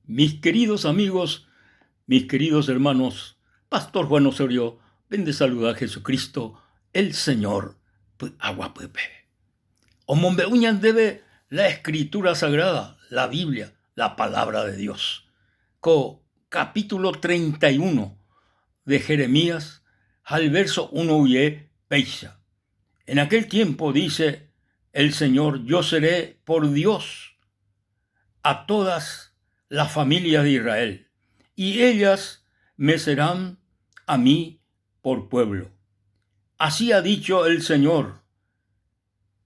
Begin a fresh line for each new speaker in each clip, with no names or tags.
Mis queridos amigos, mis queridos hermanos, Pastor Juan Osorio, pendesaluda Jesucristo, el Señor py'aguapýpe. Omombe'u ñandéve la Escritura Sagrada, la Biblia, la Palabra de Dios. Ko capítulo 31 de Jeremías ha el verso 1 guie péicha. En aquel tiempo dice el Señor, yo seré por Dios a todas las familias de Israel, y ellas me serán a mí por pueblo. Así ha dicho el Señor,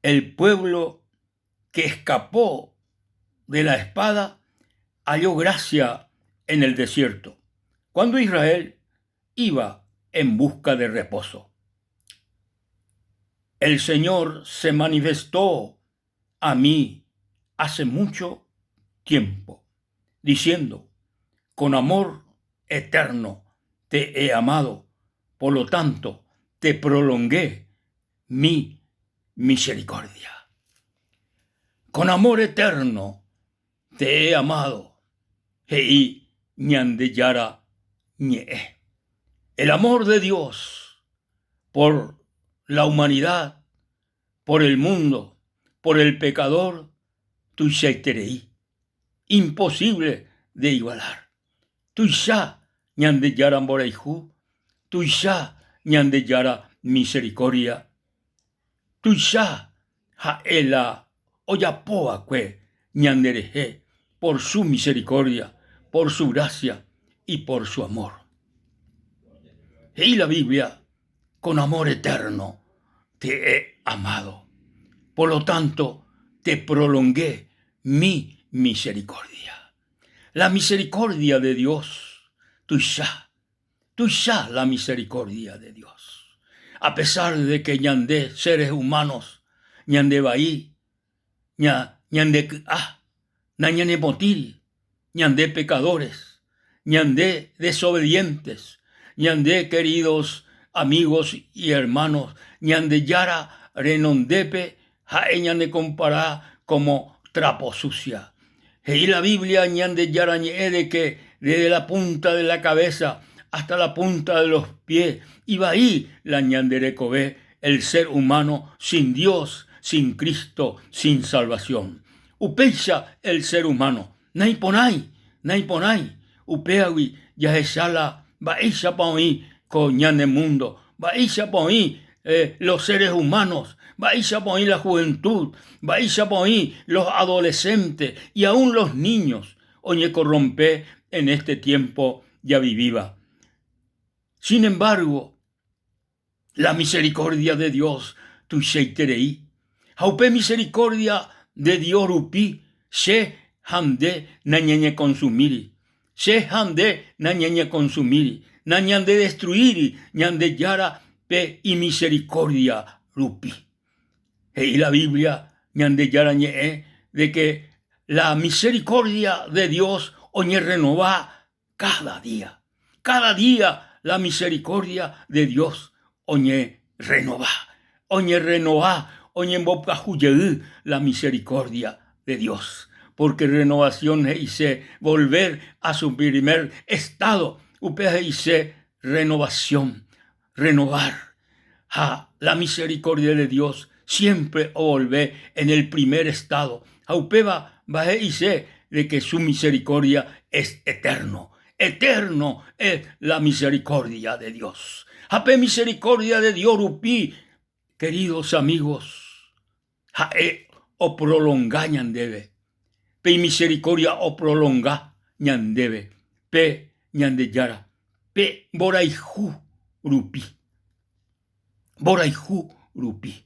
el pueblo que escapó de la espada halló gracia en el desierto, cuando Israel iba en busca de reposo. El Señor se manifestó a mí hace mucho tiempo, diciendo, con amor eterno te he amado, por lo tanto te prolongué mi misericordia. Con amor eterno te he amado, he'i Ñandejára ñe'ẽ. El amor de Dios por la humanidad, por el mundo, por el pecador, tuichaiterei, imposible de igualar. Tuicha Ñandejára mborayhu, tuicha Ñandejára misericordia, tuicha ha'e la ojapova'ekue ñanderehe por su misericordia, por su gracia y por su amor. He'i la Biblia, con amor eterno te he amado, por lo tanto te prolongué mi misericordia. La misericordia de Dios, tuicha, tuicha la misericordia de Dios. A pesar de que ñande seres humanos ñande vai, ña, ñande ky'a, nañanepotĩri, ñande pecadores, ñande desobedientes, ñande queridos amigos y hermanos, Ñandejára renondépe ha'e ñanekompara como trapo sucia. He'i la Biblia Ñandejára ñe'ẽ de que desde la punta de la cabeza hasta la punta de los pies ivai la ñande rekove el ser humano sin Dios, sin Cristo, sin salvación. Upéicha el ser humano naiporãi, naiporãi upéagui jahecha la mba'éichapa oĩ ko ñane mundo, mba'éichapa oĩ los seres humanos, mba'éichapa oĩ la juventud, mba'éichapa oĩ los adolescentes y aún los niños oñekorrompe en este tiempo javivíva. Sin embargo, la misericordia de Dios tuichaiterei, ha upe misericordia de Dios rupi che ha nde nañañekonsumíri, che ha nde nañañekonsumíri, nañandedestruíri Ñandejára pe imisericordia rupi. He'i la Biblia Ñandejára Ñe'ẽ de que la misericordia de Dios oñerrenova káda día. Káda día la misericordia de Dios oñerrenova, oñerrenova, oñembopyahu jey la misericordia de Dios. Porque renovación he'ise volver a su primer estado, upéva he'ise renovación, renovar. Ha la misericordia de Dios siempre ovolve en el primer estado. Ha upéva he'ise de que su misericordia es eterno. Eterno es la misericordia de Dios. Ha pe misericordia de Dios rupi, queridos amigos, ha'e oprolonga ñandéve. Pe imisericordia oprolonga ñandéve pe Ñandejára, pe mborayhu rupi. Mborayhu rupi.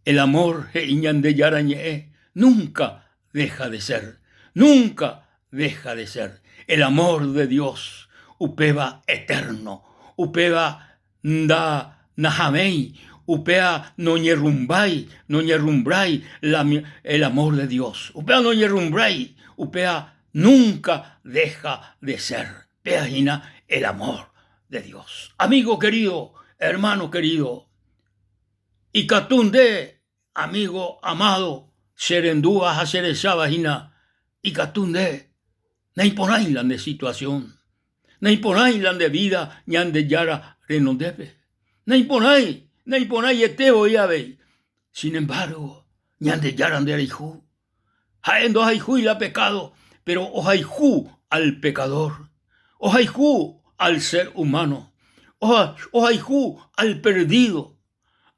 El amor he'i Ñandejára ñe'ẽ nunca deja de ser, nunca deja de ser. El amor de Dios upéva eterno, upéva nda nahavẽi, upéva noñerrumbái, noñerrumbrái la el amor de Dios. Upéva noñerrumbrái, upéva nunca deja de ser. Péva hína el amor de Dios. Amigo querido, hermano querido, ikatu nde, amigo amado, che rendúva ha che recháva hína, ikatu nde. Naiporãi la nde situación, naiporãi la nde vida Ñandejára renondépe. Naiporãi, naiporãiete voi avei. Sin embargo, Ñandejára nderayhu. Ha'e ndohayhúi la pecado, pero ohayhu al pecador, ohayhu al ser humano, ohayhu al perdido,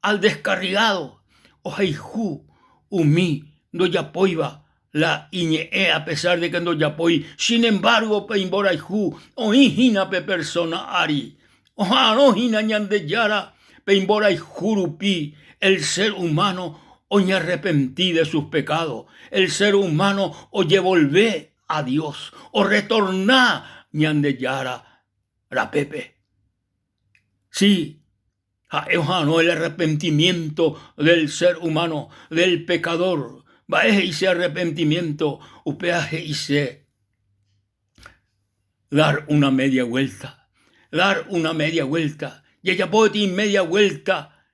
al descarriado, ohayhu umi ndojapóiva la iñe'ẽ a pesar de que ndojapói, sin embargo pe imborayhu oĩ hína pe persona ári. Oha'arõ hína Ñandejára pe imborayhu rupi el ser humano oñearrepenti de sus pecados, el ser humano ojevolve a Dios, orretorna Ñandejára rapépe. Sí, ha'e oha'arõ el arrepentimiento del ser humano, del pecador. Mba'e he'ise arrepentimiento? Upéva he'ise dar una media vuelta, dar una media vuelta. Jajapo peteĩ media vuelta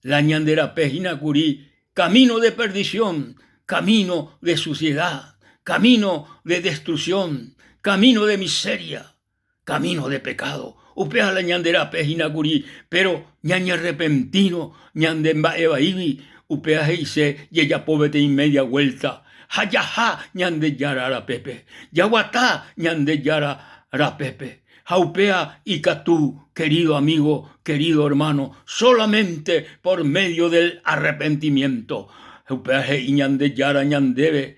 la ñande rape hína kuri camino de perdición, camino de suciedad, camino de destrucción, camino de miseria, camino de pecado. Upéva la ñande rape hína kuri, pero ñañearrepentírõ ñande mba'e vaígui, upéva he'ise jajapo peteĩ media vuelta ha jaha Ñandejára rapépe, jaguata Ñandejára rapépe. Ha upéva ikatu, querido amigo, querido hermano, solamente por medio del arrepentimiento. Upéva he'i Ñandejára ñandéve,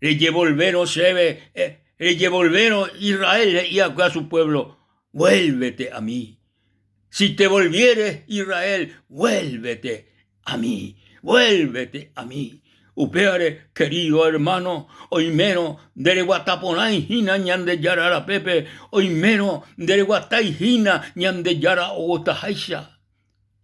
Rejevolvérõ chéve, rejevolvérõ Israel he'i va'ekue a su pueblo, Vuélvete a mí. Si te volvieres, Israel, vuélvete a mí, vuélvete a mí. Upévare, querido hermano, oimérõ ndereguata porãi hína Ñandejára rapépe, oimérõ ndereguatái hína Ñandejára ogotaháicha.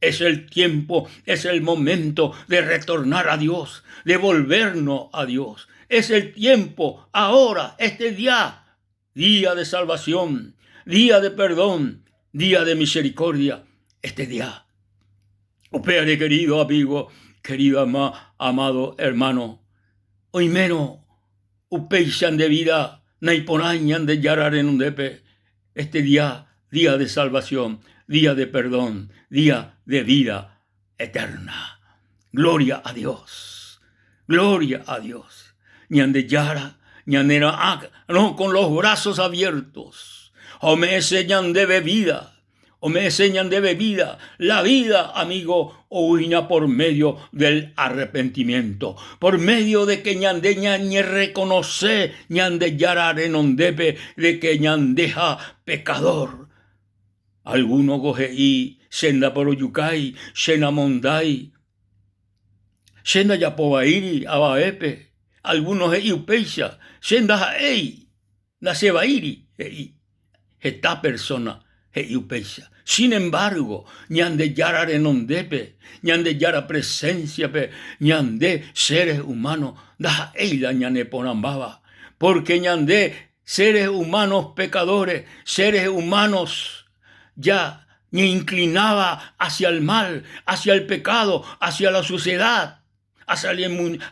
Es el tiempo, es el momento de retornar a Dios, de volvernos a Dios. Es el tiempo, ahora, este día, día de salvación, día de perdón, día de misericordia, este día. Upévare, querido amigo, querido ama, amado hermano, oimérõ upéicha nde vida naiporãi Ñandejára renondépe, este día, día de salvación, día de perdón, día de vida eterna. Gloria a Dios, gloria a Dios. Ñandejára ñanera'arõ con los brazos abiertos ha ome'ẽse ñandéve vida, ome'ẽse ñandéve vida. La vida, amigo, oúhina por medio del arrepentimiento, por medio de que ñande ñañerreconoce Ñandejára renondépe de que ñandeha pecador. Alguno ko he'i, Che ndaporojukái, che namondái, che ndajapovaíri avavépe. Alguno he'i upéicha, Che ndaha'éi, ndachevaíri, he'i. Heta persóna he'i upéicha. Sin embargo, Ñandejára renondépe, Ñandejára presénsiape, ñande seres humanos ndaha'éi la ñaneporãmbáva, pórke ñande Seres humanos pecadores, seres humanos ya ñeinclinaba hacia el mal, hacia el pecado, hacia la suciedad, hacia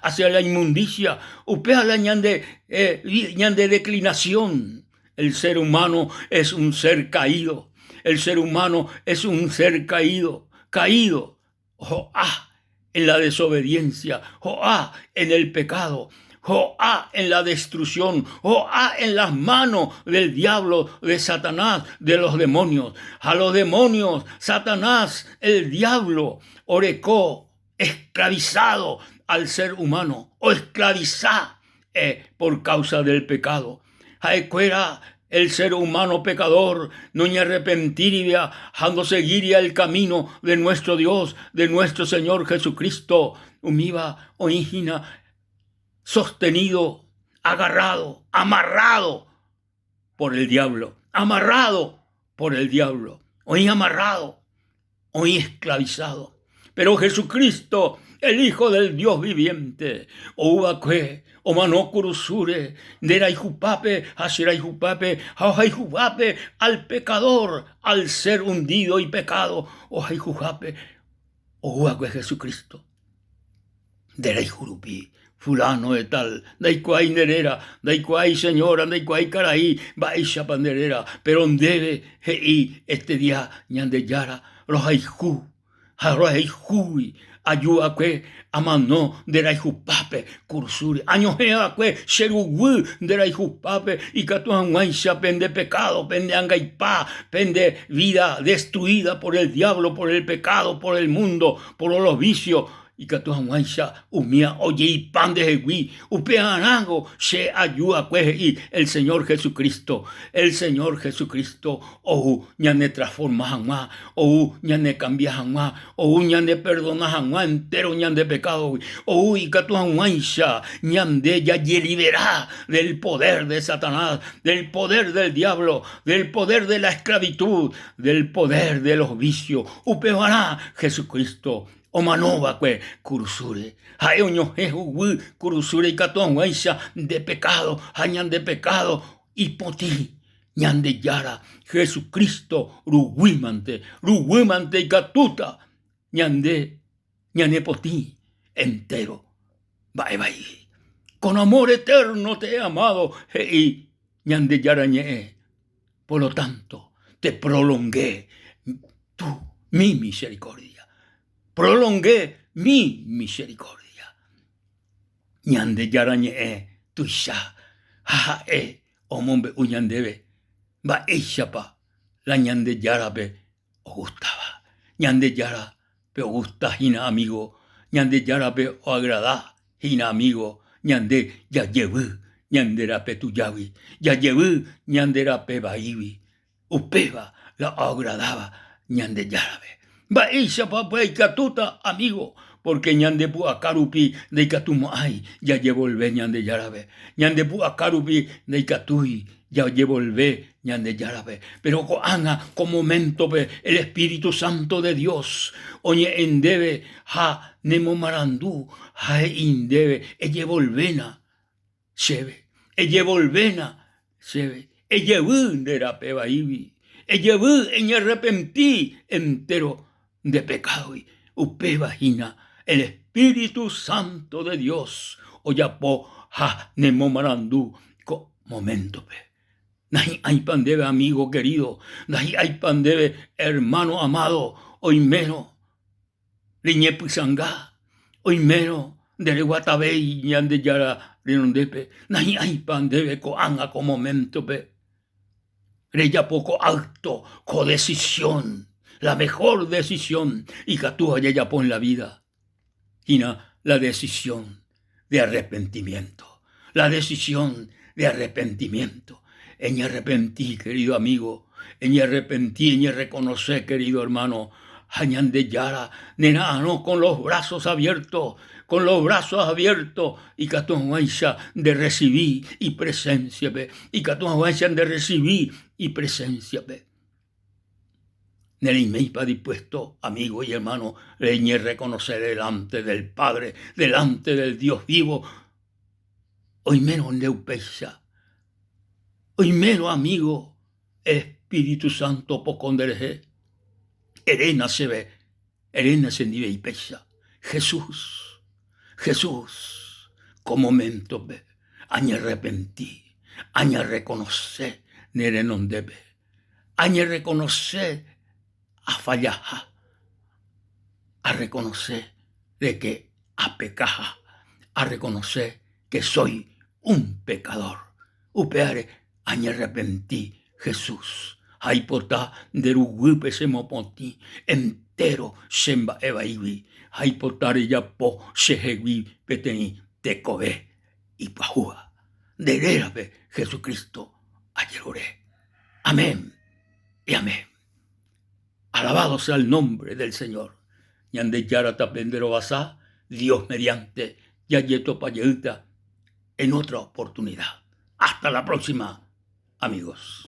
hacia la inmundicia. Upéva la ñande, eh, ñande declinación. El ser humano es un ser caído. El ser humano es un ser caído, caído. Ho'a en la desobediencia, ho'a en el pecado, ho'a en la destrucción, ho'a en las manos del diablo, de Satanás, de los demonios. A los demonios, Satanás, el diablo, orekó esclavizado al ser humano, o esclavizá eh, por causa del pecado. Ha'ekuéra el ser humano pecador noñearrepentíriva ha ndoseguíria el camino de nuestro Dios, de nuestro Señor Jesucristo, umíva oĩ hína sostenido, agarrado, amarrado por el diablo, amarrado por el diablo, oĩ amarrado, oĩ esclavizado. Pero Jesucristo, el Hijo del Dios viviente, ouva'ekue omano kurusúre, nde rayhupápe ha che rayhupápe ha ohayhuhápe al pecador, al ser hundido y pecado, ohayhuhápe ouva'ekue Jesucristo. Nde rayhu rupi. Fulano de tal, ndaikuaái nde réra, ndaikuaái señora, ndaikuaái karai, mba'éichapa nde réra, péro ndéve he'i este día Ñandejára rohayhu ha rohayhúgui aju va'ekue amano nde rayhupápe kurusúre, añohẽ va'ekue che ruguy nde rayhupápe ikatu hag̃uáicha pende pekádo, pende angaipa, pende vida destruida por el diablo, por el pecado, por el mundo, por los vicios, Ikatu hag̃uáicha umía ojeipa ndehegui, upearãgo che aju akue he'i el Señor Jesucristo. El Señor Jesucristo ou ñanetransforma hag̃ua, ou ñanekambia hag̃ua, ou ñaneperdona hag̃ua entéro ñande pekádogui, ou ikatu hag̃uáicha ñande jajelivera del poder de Satanás, del poder del diablo, del poder de la esclavitud, del poder de los vicios. Upevarã Jesucristo Omano va'ekue kurusúre. Ha'e oñohẽ huguy kurusúre ikatu hag̃uáicha nde pekádo ha ñande pekádo ipotĩ. Ñandejára Jesucristo ruguýmante, ruguýmante ikatúta ñande ñanepotĩ entéro mba'e vai. Con amor eterno te he amado, he'i Ñandejára Ñe'ẽ. Por lo tanto, te prolongué tu, mi misericordia. Prolongué mi misericordia. Ñandejára ñe'ẽ tuicha ha ha'e omombe'u ñandéve mba'éichapa la Ñandejárape ogustáva. Ñandejárape ogusta hína amigo, Ñandejárape oagrada hína amigo, ñande jajevy ñande rape tujágui, jajevy ñande rape vaígui. Upéva la oagradáva Ñandejárape. Mba'éichapa upéva ikatúta amigo? Pórke ñande pu'aka rupi ndaikatumo'ãi jajevolve Ñandejárape. Ñande pu'aka rupi ndaikatúi jajevolve Ñandejárape. Péro ko'ág̃a ko moméntope el Espíritu Santo de Dios oñe'ẽ ndéve ha nemomarandu ha he'i ndéve, Ejevolvéna chéve, ejevolvéna chéve, ejevy nde rape vaígui, ejevy eñarrepenti entéro nde pekádogui. Upéva hína el Espíritu Santo de Dios ojapo ha nemomarandu ko moméntope. Nahi'ãipa ndéve amigo querido, nahi'ãipa ndéve hermano amado oimérõ reñepysãnga, oimérõ ndereguatavéi Ñandejára renondépe, nahi'ãipa ndéve ko'ág̃a ko moméntope rejapo ko acto, ko decisión, la mejor decisión ikatúva jajapo en la vida hína la decisión de arrepentimiento, la decisión de arrepentimiento. Eñarrepenti, querido amigo, eñarrepenti, eñerreconoce, querido hermano, ha Ñandejára nera'arõ con los brazos abiertos, con los brazos abiertos ikatu hag̃uáicha nde recibi ipresencia-pe, ikatu hag̃uáicha nde recibi ipresencia-pe. Nereiméipa dispuesto, amigo y hermano, reñerreconoce delante del Padre, delante del Dios vivo? Oimérõ nde upéicha, oimérõ amigo, Espíritu Santo opoko nderehe, eréna chéve, eréna chendive ipéicha, Jesús, Jesús, ko moméntope añarrepenti, añarrekonose ne renondépe, añerrekonose afallaha, arrekonose de que apekaha, arrekonose que soy un pecador. Upévare añarrepenti Jesús, ha aipota nde ruguýpe chemopotĩ entéro che mba'e vaígui, ha aipota rejapo chehegui peteĩ tekove ipyahúva. Nde rérape Jesucristo ajerure. Amén y amén. Alabado sea el nombre del Señor. Ñandejára tape nde rovasa, Dios mediante, jajetopa jeýta en otra oportunidad. Hasta la próxima, amigos.